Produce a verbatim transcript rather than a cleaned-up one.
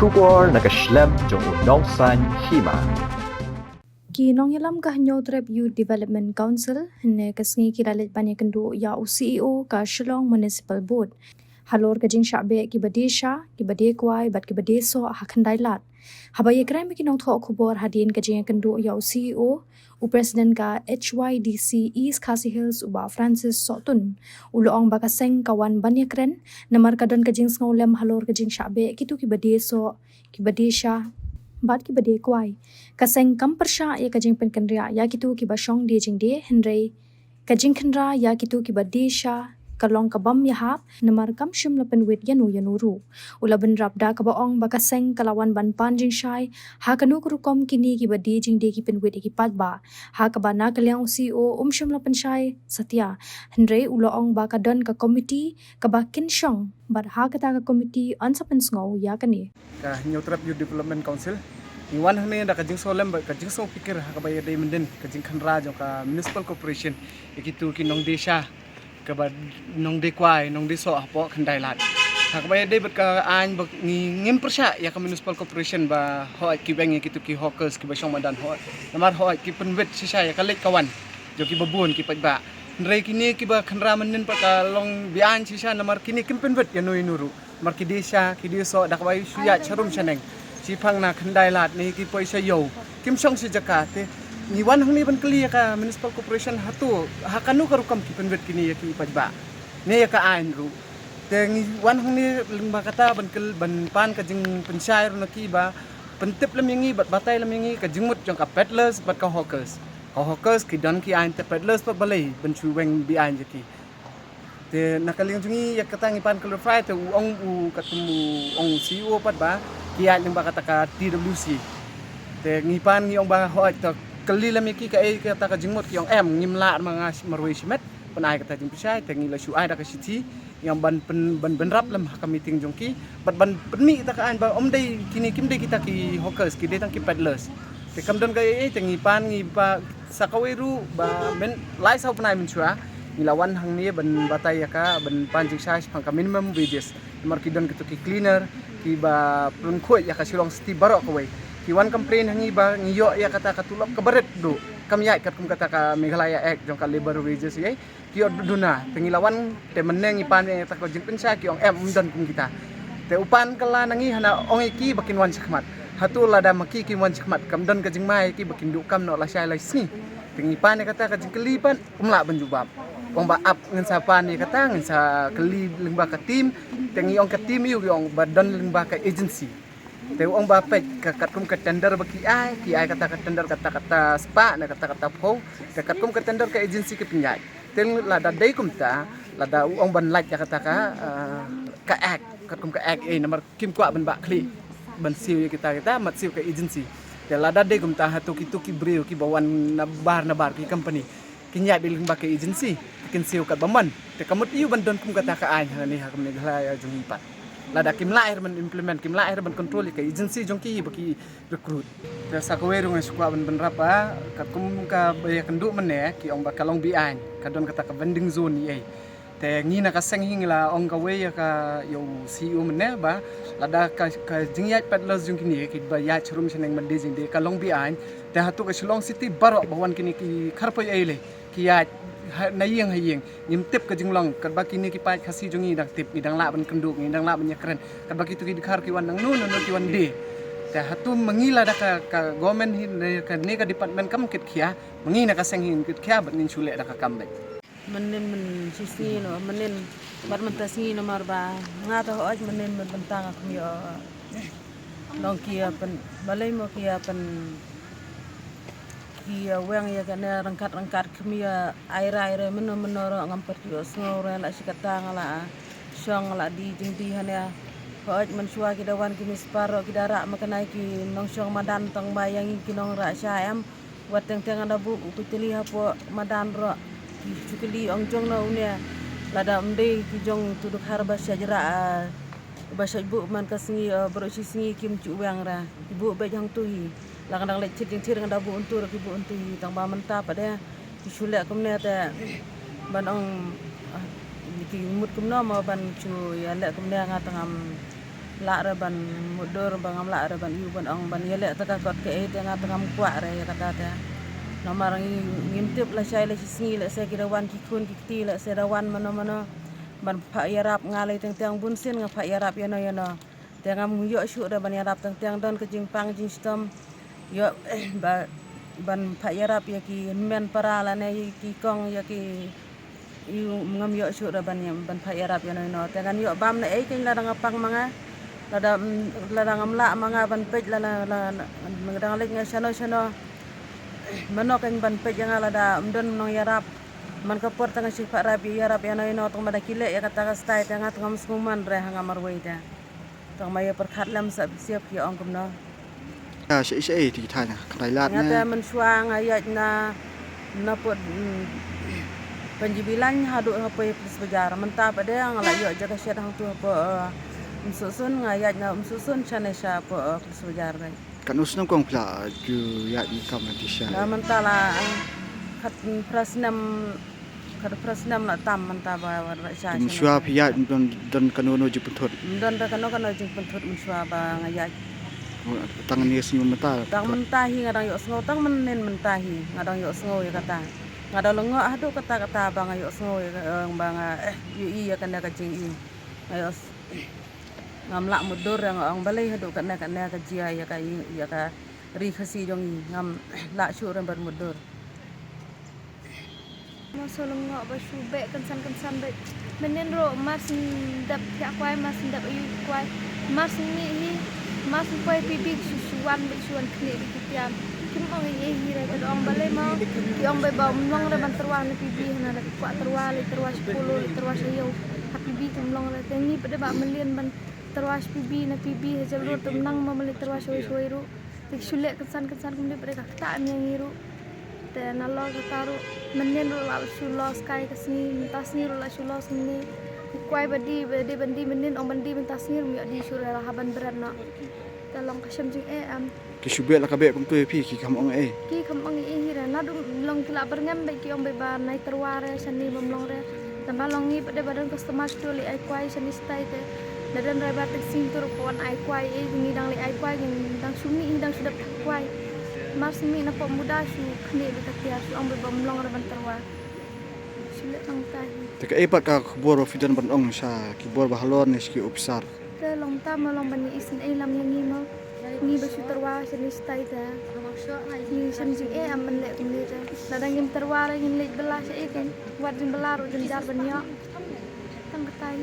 Khubor na ka shlem jong u nongsan hima. Ki nongïalam ka Hynñiewtrep Youth Development Council hynne ka sngi ki la leit ban ïakynduh ïa u C E O ka Shillong Municipal Board halor ka jingshah beh kiba die sha, kiba die kwai bad kiba die soh ha Khyndai Lad. Haba ïakren bad ki nongthoh khubor hadien ka jingïakynduh ïa u C E O, u President ka H Y D C East Khasi Hills, u Bah Francis Sohtun, u la ong ba ka seng ka wan ban ïakren namar ka don ka jingsngewlem halor ka jingshah beh kito kiba die soh, kiba die sha bad kiba die kwai. Ka seng kam pyrshah ïa ka jingpynkynriah ïa kito kiba shong die jingdie, hynrei ka jingkhynra ïa kito kiba die sha ka long ka bym ïahap namar kam shym la pynwit ïano ïano ruh. U la bynrap da kaba ong ba ka seng ka la wan ban pan jingshai ha kano ka rukom kine kiba die jingdie ki pynwit ïa ki paidbah, ha kaba na ka liang u C E O um shym la pynshai satia, hynrei u la ong ba ka don ka komiti kaba kin shong bad ha kata ka komiti yn sa pynsngew ïa kane. Ka Hynñiewtrep Youth Development Council, ngi wan hangne da ka jingsngewlem bad ka jingsngewpikir ha kaba ïadei myndien ka jingkhynra jong ka Municipal Corporation ïa kito ki nongdie sha, kaba nongdie kwai, nongdie soh hapoh Khyndai Lad. Ha kaba ïadei bad ka aiñ ba ngi, ngim pyrshah ïa ka Municipal Corporation ba hooid ki weng ïa kito ki hawkers kiba shong madan, hooid. Namar hooid ki pynwit shisha ïa ka leit ka wan jong kiba bun ki paidbah. Hynrei kine kiba khynra mynnin pat ka long be-aiñ shisha namar kine kim pynwit ïano ïano ruh. Namar ki die sha, ki die soh, da kaba shu ïaid sharum shaneng, shiphang na Khyndai Lad ne ki poi sha ïew, kim shong shi jaka. Te ngi wan hangne ban kylli ïa ka Municipal Corporation, hato ha kano ka rukom ki pynwit kine ïa ki paidbah ne ïa ka aiñ ruh? Te ngi wan hangne lyngba kata ban kyl, ban pan ka jingpynshai ruh na ki ba pyntip lem ïa ngi bad batai lem ïa ngi ka jingmut jong ka peddlers bad ka hawkers. Ka hawkers ki don ki aiñ, te peddlers pat balei ban shu weng be-aiñ ïa ki? Te na ka liang jong ngi ïa kata ngi pan clarify, te u ong, u katkum u ong C E O pat ba ki ïaid lyngba kata ka T W C. Te ngi pan ngi ong ba hooid, to kylli lem ïa ki kaei kata ka jingmut. Ki ong em, ngim lah ma nga marwei shimet ban ai kata jingpynshai. Te ngi la shu ai da ka shithi, ngi ong ban pyn, ban bynrap lem ha ka meeting jong ki bad ban pynmih kata ka aiñ ba ym dei, kine kim dei kita ki hawkers, ki dei tang ki peddlers. Te kam don kaei, te ngi pan ngi ba sa kawei ruh ba myn, lai saw bnai mynshuwa ngi la wan hangne ban batai ïa ka, ban pan jingshai shaphang ka minimum wages. Namar ki don kito ki cleaner kiba pynkhuid ïa ka Shillong City baroh kawei. Ki wan complain ha ngi ba ngi ïoh ïa kata ka tulop kaba rit duh, kam ïaid katkum kata ka Meghalaya Act jong ka labour wages, ïa ki ïoh duna. Te ngi la wan, te mynne ngi pan ïa kata ka jingpynshai, ki ong em, ym don kum kita. Te u pan kylla na ngi hana, ong ïa ki ba kin wan shakhmat. Hato lada ma ki kin wan shakhmat, kam don ka jingma ïa ki ba kin duh kam noh lashai lashisngi? Te ngi pan ïa kata ka jingkylli pat, um lah ban jubab. Ong ba ap, ngin sa pan ïa kata, ngin sa kylli lyngba ka team. Te ngi ong ka team ïa u, ki ong ba don lyngba ka agency. Te u ong ba peit ka katkum ka tender ba ki ai, ki ai kata ka tender kata kata spah ne kata kata phew. Te katkum ka tender ka agency ki pynïaid. Te lada dei kumta, lada u ong ban lait ïa kata ka, ah, ka act, katkum ka act, eh, namar kim kwah ban bah khlieh ban siew ïa kita, kita mat siew ka agency. Te lada dei kumta, hato kito ki briew kiba wan na bar na bar, ki company, kin ïaid beit lyngba ka agency, te kin siew katba mon. Te ka mut ïa u ban don kum kata ka aiñ hangne ha ka Meghalaya jong ngi pat, lada kim lah ruh ban implement, kim lah ruh ban control ïa ka agency jong ki ba ki recruit. Te sa kawei ruh nga shu kwah ban bynrap ba katkum kaba ïakynduh mynne, ki ong ba ka long be-aiñ, ka don kata ka vending zone ïa. Te ngi na ka seng hi ngi la ong kawei ïa ka, ïa u C E O mynne ba lada ka, ka jingïaid peddlers jong kine kiba ïaid sharum shaneng ban die jingdie ka long be-aiñ, te hato ka Shillong City baroh ba wan kine ki kharpoi ei lei, ki ïaid ha, na ïing ha ïing. Ngim tip ka jinglong, katba kine ki paid Khasi jong ngi dang tip, ngi dang lah ban kynduh, ngi dang lah ban ïakren. Katba kito ki dkhar ki wan nangno nangno ki wan die. Te hato ma ngi lada ka, ka government hi ne ka, ne ka department kam kit khia, ma ngi na ka seng hi ngin kit khia bad ngin shu leh da ka kam beit. Mynnin mynshisngi noh, mynnin bad mynta sngi namar ba nga te hooid mynnin mynta nga khmih, eh, long ki ïa pyn, balei mo ki ïa pyn, ki ïa weng ïa kane ryngkat ryngkat, khmih ïa ai rai re mynno mynno ruh ngam pat ïohsngew re. La shi katta nga la shong, nga la die jingdie hangne. Hooid mynshuwa ki da wan ki mispar ruh ki da rah ma kane ki nongshong madan, tang ba ïa ngi ki nongrah sha em. Wat teng teng nga da buh u tylli hapoh madan ruh, ki shu kylli ong jong no une. Lada ym dei ki jong utu dkhar ba shah jrah, ah, ba shah buh man ka sngi, ah, baroh shi sngi kim ju weng re. Ki buh beit hangtu hi. La nga dang leit thied jingthied nga da buh hangtu ruh ki buh hangtu hi. Tang ba mynta pat de ki shu leh kumne te ban ong, ah, ki mut kumno mo ban shu ïa leh kumne, nga te ngam Lah re ban mutdur ba ngam lah re ban ïoh ban ong ban ïaleh te ka kot kaei te nga te ngam kwah re ïa kata te. Namar ngi ngim tip lashai la shi sngi lehse ki da wan ki khun ki kti lehse da wan mano mano ban phah ïarap nga lei teng teng bun sien nga phah ïarap ïano ïano. Te ngam ïoh shuh re ban ïarap teng teng don ka jingpang jingshitom. Ïoh ba ban phah ïarap ïa ki hynmen para lane ïa ki kong ïa ki ïa ngam ïoh shuh re ban ïa ban phah ïarap ïano ïano te ngan ïoh bam na ei kein lada nga pang ma nga lada lada ngam lah ma nga ban peit lada lada dang leit nga shano shano mano kein ban peit ïa nga lada ym don nongïarap man ka por tang nga shu phah ïarap ïa ïarap ïano ïano tang ma da ki leh ïa kata ka stai te nga tang ngam sngewman re ha nga marwei te. Tang ma ïa pyrkhat lem sa bisiap ki ong kumno. Ya, sha sha ti thanya. Kdai lad nga te na. Mynshuwa nga ïaid na na put Panjibilan haduh hapoh Police Bazar. Mynta pat de nga la ïoh jaka shet hangtu hapoh Umsusun nga ïaid na Umsusun shane sha hapoh Police Bazar. Kan usnam kong pla ju ïaid ni kam na tisha. Na mynta la khat prasnam Ka da pras nam la tam mynta ba ba ba cha. Mynshuwa phi ïaid don don kano kano jingpynthut. Don da kano kano jingpynthut mynshuwa ba nga ïaid. Tang ni sngi mynta. Tang mynta hi nga dang ïoh sngew tang mynnin mynta hi nga dang ïoh sngew ïa kata. Nga da lyngngoh haduh kata kata ba nga ïoh sngew ïa ba nga eh ïohi ïa kane ka jing i. Nga ïoh ngam lah mutdur ïa nga ong balei haduh kane kane ka jia ïa ka ïa ka ri Khasi jong i ngam lah shuh rem ban mutdur. Mo shu lyngngoh ba shu beh kynsan kynsan beh. Mynnin ruh mar shu dep thiah kwai mar shu dep ayu kwai. Mar shu mih hi mar shu poi P B shu shu wan beh shu wan khlieh beh ki tiam. Kim ong ei ei hi re ka da ong balei mo ki ong beh ba ym long re ban tyrwa na P B hana da ki kwah tyrwa lei tyrwa sha Polo lei tyrwa sha ïew. Ha P B kim long re te ngi pat de ba mlien ban tyrwa sha P B na P B ha Jaldor te ym nang mo mlien tyrwa shawei shawei ruh. Te ki shu leh kynsan kynsan kumne pat de ka ktah ïa ngi ruh. Te nalor kata ruh mynnin ruh la shu los kai ka sngi mynta sngi ruh la shu los kumne. Ki kwai ba die ba die ban die mynnin ong ban die mynta sngi ruh ym ïoh die shuh re la ha ban bret noh. Te long ka shem jingeh em. Ki shu beh la ka beh kumtu ïa phi ki kham ong ei. Ki kham ong ei hi re naduh long ki la byrngem beh ki ong beh ba nai tyrwa re shane bym long re. Tang ba long ngi pat de ba don customer shu leit ai kwai shane stai te. Da don driver taxi tur ko wan ai kwai ei ngi dang leit ai kwai ngi dang shu mih ngi dang shu dep thak kwai. Mar shu mih na pop muda shu khnieh beh ka tiar shu ong beh ba ym long re ban tyrwa. Shu leh tang tai. Te kaei pat ka khubor ba phi don ban ong sha ki bor ba halor ne sha ki ophisar. Te long tam mo long ban ïa isynei lam ïa ngi mo. Ngi ba shu tyrwa shane stai te. Ngi shem jingeh em ban leh kumne te. Lada ngim tyrwa re ngin leit bylla shaei kein. Wat jingbylla ruh jynjar ban ïoh. Tang katai.